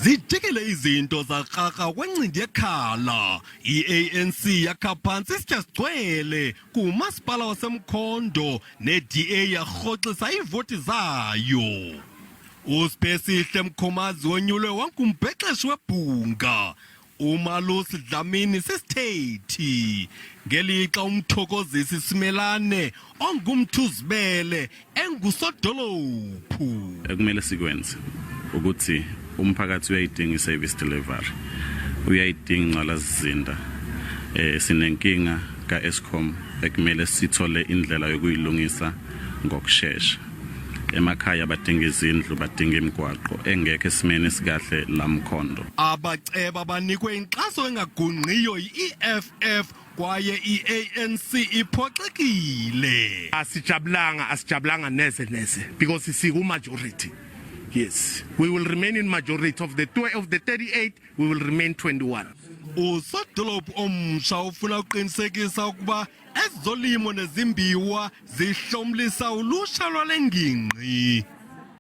Zijikile izinto zakrakra kwencindi yekhala. I-ANC yakha phantsi isitya sigcwele kumasipala waseMkhondo ne-DA yarhoxisa iivoti zayo. USiphesihle Mkhomazi wonyulwe wangumbhexeshi webhunga. UMalusi Dlamini sisithethi ngelixa uMthokozisi Simelane ongumthuzibele engusodolophu. Ekumele sikwenze ukuthi umphakathi uyayidinga i-service delivery, uyayidinga ingqalasizinda. Sinenkinga ka-Eskom ekumele sithole indlela yokuyilungisa ngokushesha. Emakhaya badinga izindlu, badinga imigwaqo engekho esimeni esikahle la Mkhondo. Abaceba banikwe inkxaso engagungqiyo yi-EFF kwaye i-ANC iphoxekile. Asijabulanga, asijabulanga neze neze because siku majority. Yes, we will remain in majority of the of the 38, we will remain 21. Usodolophu omtsha ufuna ukuqinisekisa ukuba ezolimo nezimbiwa zihlomlisa ulutsha lwale ngingqi.